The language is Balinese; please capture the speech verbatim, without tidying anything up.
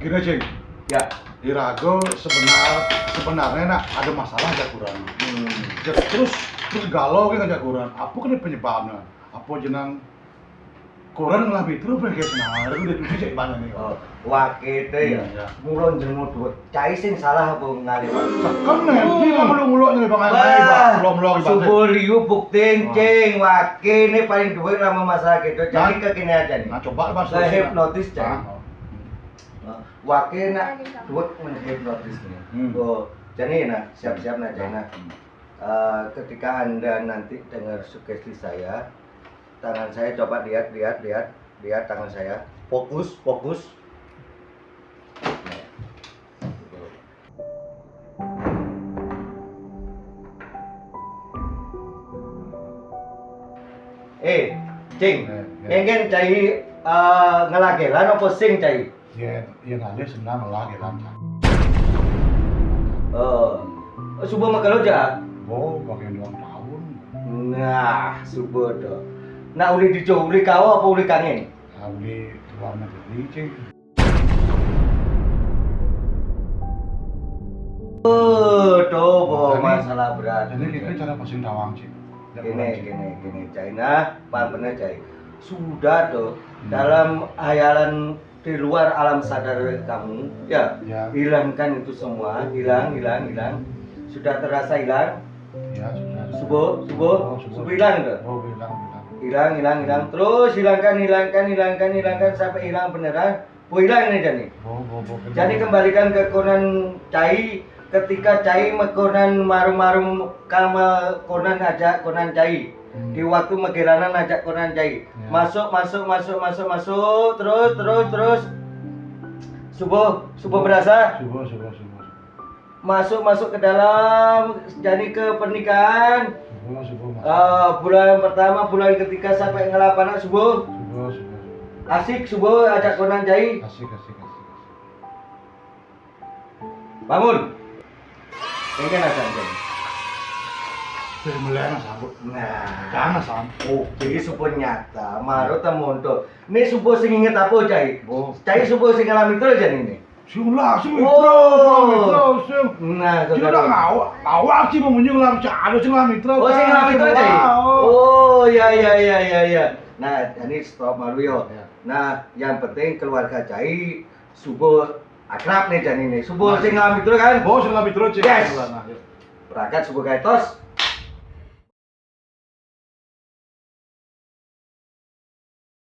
Gini, Cing. Ya. Iraga sebenar sebenarnya nak ada masalah ajak Quran. Hmm. Terus terus galau kan ajak Quran. Apa kena penyebabnya? Apa jenang Quran ngelah Petrus pergi senang. Ada udah tujuh cek mana nih. Oh, wake té ya. Hmm, ya. Mula jenguk duit. Cai sing salah apa ngalih? Sekarang nih, dia belum ngelok nih bang. Wah, Belum ngelok di Subuh liu buktin, Wah. Cing, wake ini paling duit lama masalah gitu. Jadi Nah. ke kene aja nih. Nah, coba bang. Ke hipnotis, Cing. Nah. Nah, wake nak duit menghipnotis nih. Hmm. Oh, jadi nah, siap-siap nah, Cing, nah. Eh, ketika Anda nanti dengar sugesti saya, tangan saya coba lihat, lihat, lihat, lihat tangan saya. Fokus, fokus. Eh, Cing, Eh, ya. Ngengken cai eh, ngelagelan apa sing cai? Ya, ya ngalih senang lah ya lancar. Oh, Subuh makelo ja. Oh, pakai dua tahun. Nah, Subuh to. Nak uli dijo, uli kawo apa uli kangen? Nah, beli luar negeri, Cing. Oh, to, bo, Jadi- masalah berat. Jadi kita cara pasing tawang, Cing. Gini, gini, gini, Cai. Nah, paham bener, Cai. Sudah tuh, Hmm. dalam hayalan di luar alam sadar kamu, ya, Ya. Hilangkan itu semua, hilang, hilang, hilang. Sudah terasa hilang? Ya, sudah. Subuh, subuh, Oh, subuh. Subuh hilang tuh. Oh, hilang, hilang. Hilang, hilang, hilang. Terus hilangkan, hilangkan, hilangkan, hilangkan sampai hilang beneran. Bu hilang nih jadi. Oh, oh, oh, Jadi kembalikan ke Konan Cai. Ketika Cai mekonan marum-marum kama Konan ajak Konan Cai. Hmm. Di waktu megelanan ajak Konan Cai. Ya. Masuk, masuk, masuk, masuk, masuk. Terus, terus, terus. Subuh, subuh berasa. Subuh, subuh, subuh. Masuk, masuk ke dalam. Jadi ke pernikahan. Subuh, subuh, Mas. Eh, bulan pertama, bulan ketiga sampai ngelapan subuh. Subuh, subuh, subuh. Asik subuh ajak Konan Cai. Asik, asik, asik, asik. Bangun. Ini kan ada, Cai. Sudah mulai, Mas, aku. Nah, Jangan sampai. Oh, jadi subuh nyata. Maro temondo. Ini subuh sing inget apa, Cai? Oh. Cai subuh sing ngalami terus jadi ini. Sing lah, sing Oh. terus, sing terus, sing. Nah, Kita saudara. udah ngawak, ngawak sih mau menyulam, cak ada sing ngalami terus. Oh, sing ngalami terus, Cai? Oh. Oh, ya, ya, ya, ya, ya. Nah, ini stop malu yo. Ya. Nah, yang penting keluarga Cai subuh akrab nih jadi ini. Subuh sing ngalami terus kan? Oh, sing ngalami terus, Cik. Yes. Nah, ya. Berangkat subuh kaitos.